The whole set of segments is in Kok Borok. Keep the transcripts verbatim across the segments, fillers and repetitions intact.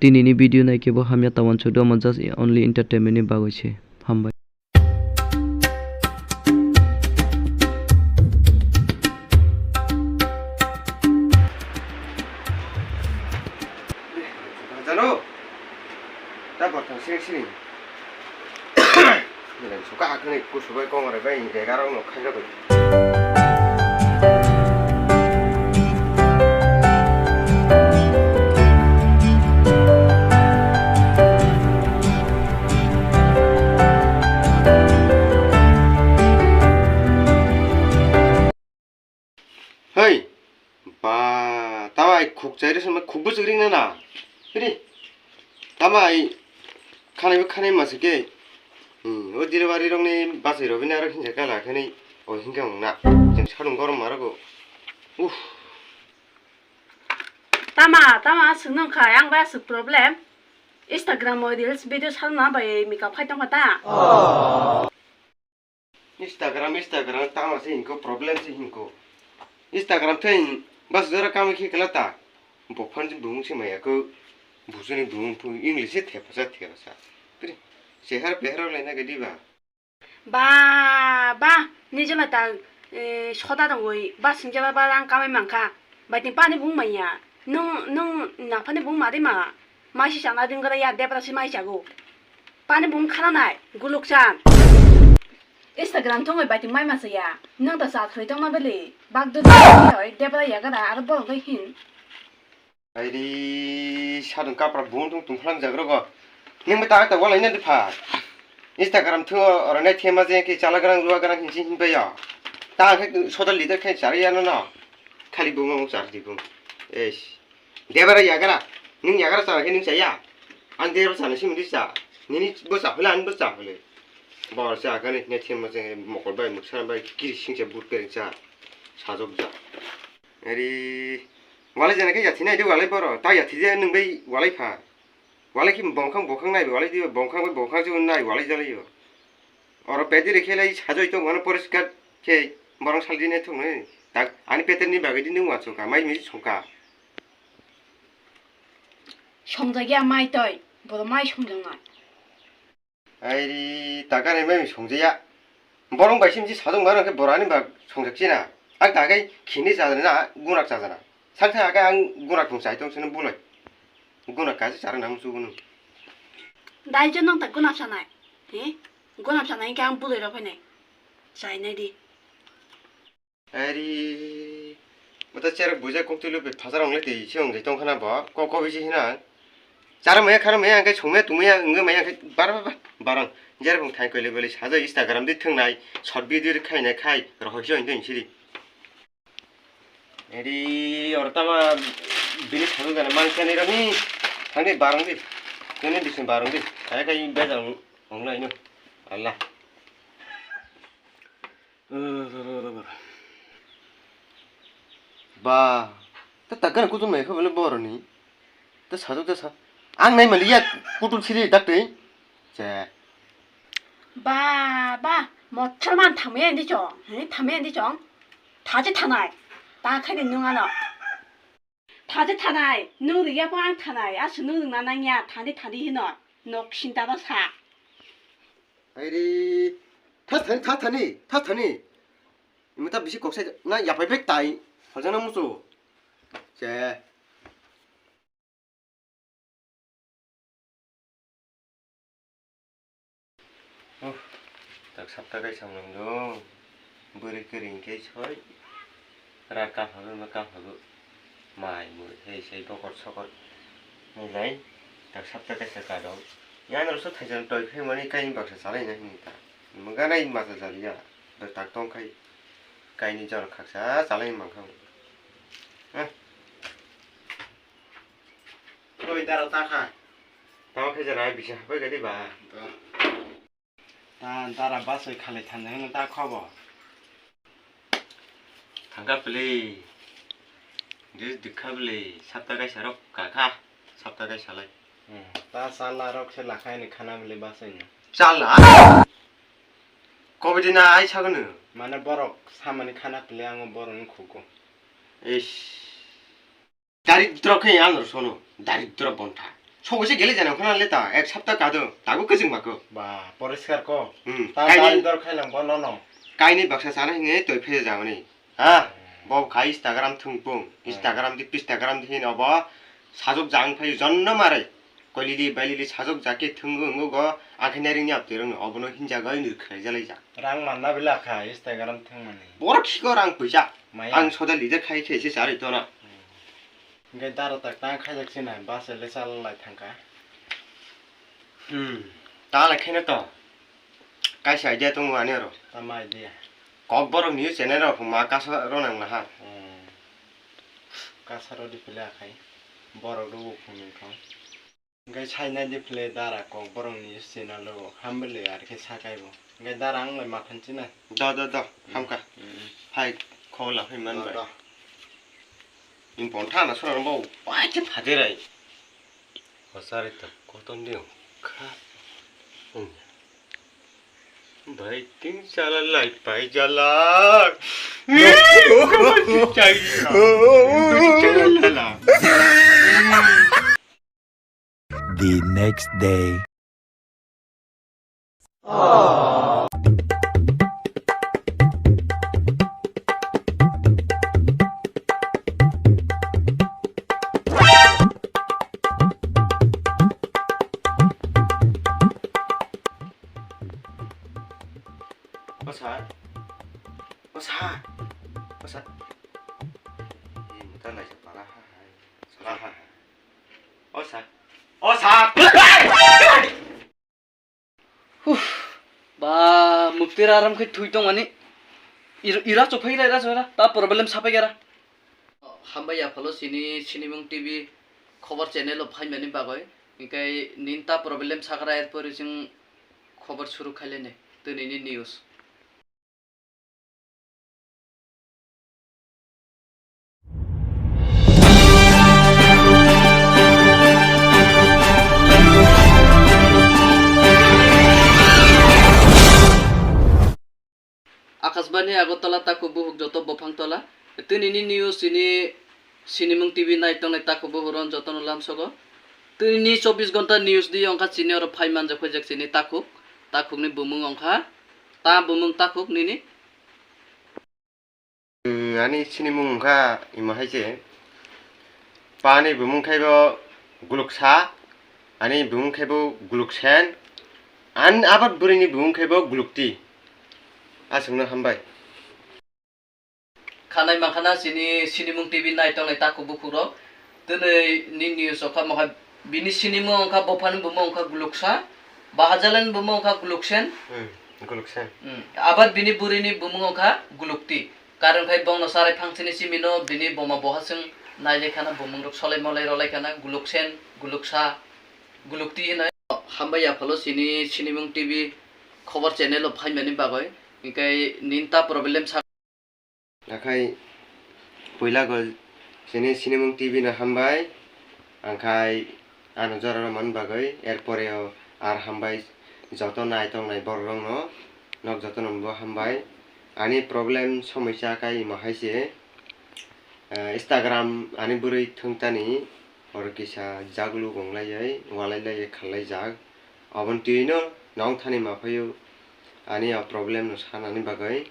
Tinini video naikhe bo hamya ta uansukdi, omo just only entertainment ni bagwi se. Hambai. Jano? Ta kothang sini sini. Suka akhani kusubai kongore bai egarok no khairok. Hei, ba, tama ai khuk chai rw swnamai khuk bwswk ring nana? Ri, tama ai khanai bo khanai masa khe. Hmm, o delivery rokni bachai rok bini aro hinsa kala khe nai, o hinka wng na. Chwng sanung gorom ma rogo. Uff. Tama, tama, aswk nung kha, ang bai aswk problem. Instagram o reels video salna bai makeup khai tong kha ta. Instagram, Instagram, tama se hinko, problem se hinko. Instagram thai bas jora kami khe kala ta. Bophan je bumung se maya ko, bujuni bumung phu, English se thepasa, thepasa. Pri, sehar behar lai na gadi ba. Ba, ba, nijela ta, eh, soda dongoi, ba singjela ba rang kamai mankha. Bai tin pani bung maya. Nung, nung naphani bung mari ma. Maisi chana ringora ya debra si mai chago. Pani bung khana nai, guluk chan. Instagram thongoi bai tin mai masa ya. Nung ta sa thoi tong ma beli. Bak du debra ya gara aro borok doi hin. Airi, sadung kapra bung tung tung phlang jagrogo. Nung bai ta ta walai na dipha. Instagram thu oro nai thema je ke chala garang ruwa garang hin sin hin bai ya. Ta khe soda leader khe chari ya no no. Khali bung bung chari di bung. Eish. Debra yagra, nung yagra chana khe nung chaya. Ang debra chana simi di cha. Nini bo cha phule, ang bo cha phule. Bor cha kani ne thim ma chang mokol bai muksa bai kiri sing cha but pering cha. Sajok ja. Ari walai jana khe yathi nai de walai boro. Ta yathi je nung bai walai pha. Walai khe bongkhang bongkhang nai walai di bongkhang bai bongkhang je nai walai jalai yo. Oro pedi rikhe lai sajoi tong mano poriskar khe borong sal dine thung nai. Tak ani peter ni bagwi di nung wansuk ka mai mi songka. Songjak ya mai toi, boro mai songjak nai. Ai ri, ta gana mai songjaya. Borong bai sim si sajong mano khe borani bak songjak china. Ak ta kai khini chajana, gunak chajana. Sak sak aga ang gunak thung chai tong sini bulai. Gunak kaji chara nam su gunu. Dai jo nang ta gunak sanai. He? Gunak sanai khe ang bulai rok phainai. Chai nai di. Ari, mata cherok buja kok twi lupe phasar ong le twi se ong tong khana bo, kok kok bisi hina. Chara maya khara maya angkai songmaya tungmaya wngwi maya angkai bar bar bar barang. Jerok thai koile bele saja Instagram di thwngnai, short video ri khainai khai, rohoi se ong tong siri. Ari, oro tama bini thangwi gana mansa ni rami, thangdi barang di, kene bisi barang di, kaya kai bejang ong lai no, Allah. Ba, ta takana kutung nai khe bole boroni. Ta sajak ta sa. Ang nai mali ya kutung siri dakte. Che. Ba, ba, mothar man thamya indi chong. He, thamya indi chong. Thaje thanai. Ta khai de nung ano. Thaje thanai. Nung riya pho ang thanai. Asu nung rungna nangya. Thandi thandi hino. Nok sinta da sa. Airi, tha thani, tha thani, tha thani. Imi ta bisi kok sai na yapai bek tai. Hojana musu. Che. Oh, tak sapta kai samlong do. Bwrwi kwrwi hwnkhe soi rak kaphagwi ma kaphagwi mai mui hai sai bokol sokol nai lai tak sapta kaisa kadok. Yang rwsa thaijang toi phaimani kaini baksa chalaina hinwi ta. Mungana i masa jaliya tak tongkhai kaini jora khaksa chalai mankha. Hah. Toi daro ta kha. Tamo khe jora bisa hapai gadi ba. Ta dara basoi khalai thanjak hwnwi ta khobo. Thangkha pili. Dis dikha pili. Sapta kaisa rok kakha. Sapta kaisa lai. Hmm. Ta chala rok se lakha hwnwi khana pili basoi no. Chala? Kobidi na ai sagwno. Mane borok samani khana pili ango borok ni khugo. Ish. Daridro khe ang rw sono, daridro bontha. Sobo se gele jana khuna le ta, ek sapta kado, tago kwchwng mako. Ba, poriskar ko. Hmm. Ta kaini dor khailang bo nono. Kaini baksa sana hine toi phese jamani. Ha? Bo khai Instagram thungpung. Hmm. Instagram di, Instagram di hin obo sajok jang phai jonno mare. Kolili, bailili sajok jake thungo, ngo go, akhe nairing ni aptirong no, obono hinja goi nir khlai jalai ja. Rang manna bila kha Instagram thungmani. Bor khiko rang puisa. Maya. Ang soda leader khai khe se chari tona. Hmm. Hingke daro tak tang khaijak sinai, bus le chalai thangkha. Hmm, ta le kheno to. Kaisa idea tongo ani oro. Tama idea? Kokborok news channel rok ma kasa ro nang laha. Hmm. Kasa ro di pele akhai. Borok rok bo phunuk thang. Hingke sainai di phle dara kok borokni channel o hambele ar khe sakai bo. Hingke dara ang bai mathan chinai. Do, do, do, hamka. Mm, mm. Hai, khobor laphai man bai. Do, do. Ni bon thana sora bo bai khe phaderai. Hosari ta koton de kha. Bai ting chala lai pai jala. Chala la. The next day. O sir. O sir. O sir. Ei, muta lai se para ha hai. Sara ha hai. O sir. O sir. Huh. Ba, mukti raram khe thui tong ani. Ir-, ira chophai ira, ira chophai ira. Ta problem sapai gara. Hambai ya phalo sini Sinimung T V khobor channel o phaimani bagwi. Hinkhe nin ta problem sakra erpori chwng khobor suru khailene. Twnini news. Akashbani Agartala takhuk buhuk joto bophang tola. Tini ni news ini Sinimung T V nai tongnai takhuk buhuk ron joto no lamsogo. Tini ni chobbish ghonta news di ongkha chini oro phai manjak phai jak chini takhuk. Takhuk ni bumung ongkha. Ta bumung takhuk nini. Hmm, ani sinimung wngkha imo hai se. Pani bumung khai bo Guluksa, ani bumung khai bo Guluksen, an abat bwrwini bumung khai bo Gulukti. Aswkno hambai. Khanai mankha na sini Sinimung T V nai tongnai takhuk bukhuk rok. Twnwi ni news o kha mohai bini sinimung wngkha, bophani bumung wngkha Guluksa, Bahajalani bumung wngkha Guluksen. Hmm, Guluksen. Hmm, abar bini burini bumung wngkha Gulukti. Karon khai bongno sarai phangsini simino bini boma boha chwng nai lai khana, bumung rok solai molai rw lai khana, Guluksen, Guluksa, Gulukti hinwi. Hambai ya phalo sini Sinimung T V khobor channel o phaimani bagwi, hinkhe nini ta problem sa. Akhai puila go chini Sinimung T V no hambai, angkhai ano jora rw man bagwi, er pore o ar hambai joto nai tongnai borok rok no, nok joto no bo hambai. Ani problem somosya kha imo hai se, eh, Instagram ani bwrwi thwng tani oro kisa jagluk wng lai, walai lai, khalai jak. Aboni twi no nong thani ma phaio ani o problem no sanani bagwi.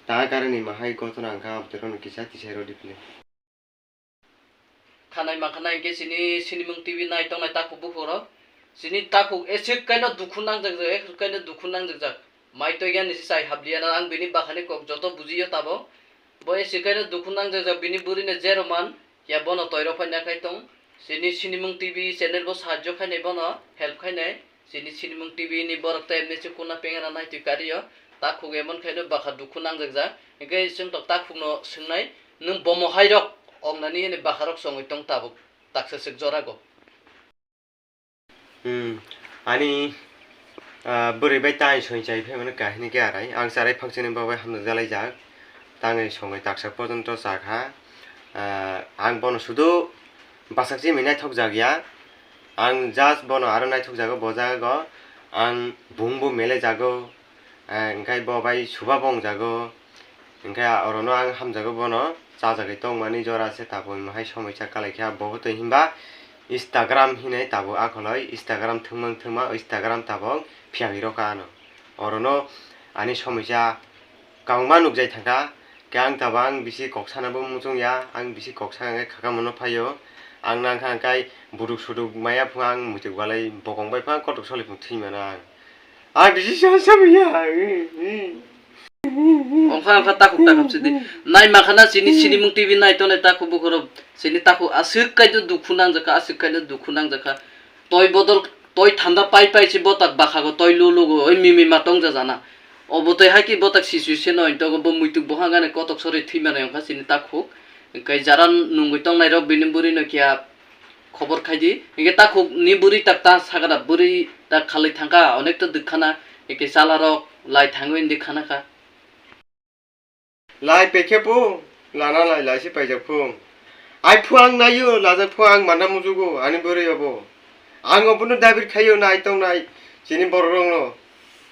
Ta karini mahai gotona wngkha abotorono kisa tisai rw di phili. Khanai mankha na hinkhe sini Sinimung T V nai tongnai takhuk bukhuk rok. Sini takhuk eswk kaino dukhu nangjak jak, eswk kaino dukhu nangjak jak. Mai toigya ni se chai habliya na ang bini bakhani kok joto bujiyo tabo. Bo eswk kaino dukhu nangjak jak bini bwrwi no je rw man. Ya bono toiro phaina khai tong. Sini Sinimung T V channel bo sahajyo khainai bono, help khainai. Sini Sinimung T V ni borok tei emni se kuna pengena naitwi kari o. Takhuk emon khaino bakha dukhu nangjak jak. Hinkhe chwng tok takhuk no swngnai, "Nwng bomo hai rok ong nani?" hwnwi bakha rok chongwi tong tabuk. Taksa swk jora go. Hmm, ani, ah, bwrwi bai tai soi chai phaimani kahini khe arai. Ang charai phangsini bagwi hamjak jalaijak. Tangwi songwi taksa porjonto chakha. Ah, ang bono sudu bwsakchimwi naithok jak ya. Ang just bono aro naithok jago bo jago. Ang bung bo mele jago. Ah, hwnkhe bo bai suba bo wng jago. Hwnkhe orono ang hamjago bono, chajagwi tongmani jora se tabuk hai somoi cha kalaikha bo twi hinba Instagram hinai tabuk akholo, Instagram thwngmang thwngma, Instagram tabuk phiyagwi rokha ano. Orono ani somoisa kwbangma nukjai thangkha, khe ang tabuk ang bisi kok sanabo muchungya, ang bisi kok sakha khe khaka mono phaio, ang nangkha ang kai buduk suduk maya phung ang muituk balai bokong bai phang kotok soli phung thwi mano ang. Ang bisi sa sabiya. Ongkha ongkha takhuk takhuk sidi. Nai makhana chini sinimung T V nai tongnai takhuk bukhoro chini takhuk aswk kaino dukhu nangjakha, aswk kaino dukhu nangjakha. Toi bodol, toi thanda pai pai si botak bakhago, toi lu lugo, oi mimi ma tongja jana. Obo toi hai ki botak situation no intogo bo muituk bohang gane kotok sori thwi manai ongkha chini takhuk. Kai jara nungwi tongnai rok bini buri no kiya khobor khai di. Hinkhe takhuk ni buri tak ta sakha da, buri tak khalwi thangkha, onek to dukha na, hinkhe chala rok lai thangwi indi khana kha. Lai pekhe po, lana lai lai se paijak phung. Ai phuang naio, lajak phuang manda mujugo, ani bwrwi obo. Ang obono dabir khaio nai tong nai, chini borok rok no.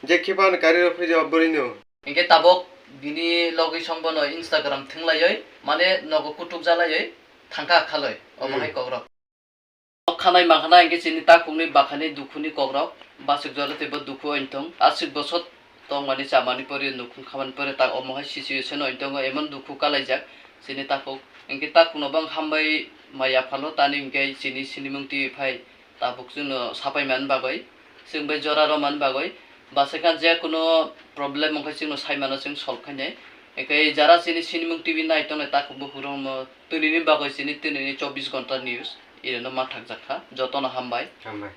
Je khe pan kari rok phai rok bwrwi no. Hinkhe tabok bini logwi song bono Instagram thwng laioi, mane nogo kutuk jalaioi, thangkha khaloi, omo Hmm. hai kok rok. Khanai mankhanai hinkhe chini takhukni bakhani dukhuni kokrok, basuk jora teibo dukhu ointong, aswk bosot tongmani chamani pore nukhung khamani pore tak omo hai situation ointongo emon dukhu kalaijak chini takhuk. Hinkhe takhukno bang hambai maya phalo tani hinkhe chini sinimung twi phai tabuk chwngno sapai mani bagwi, chwng bai jora romani bagwi, basai kha je kuno problem wngkha chwngno sai mano chwng solve khainai. Hinkhe jara chini sinimung T V nai tongnai takhuk bukhuk rokno Twnini bagwi chini twnini chobbish ghonta news ireno ma thakjak kha. Jotono hambai. Hambai.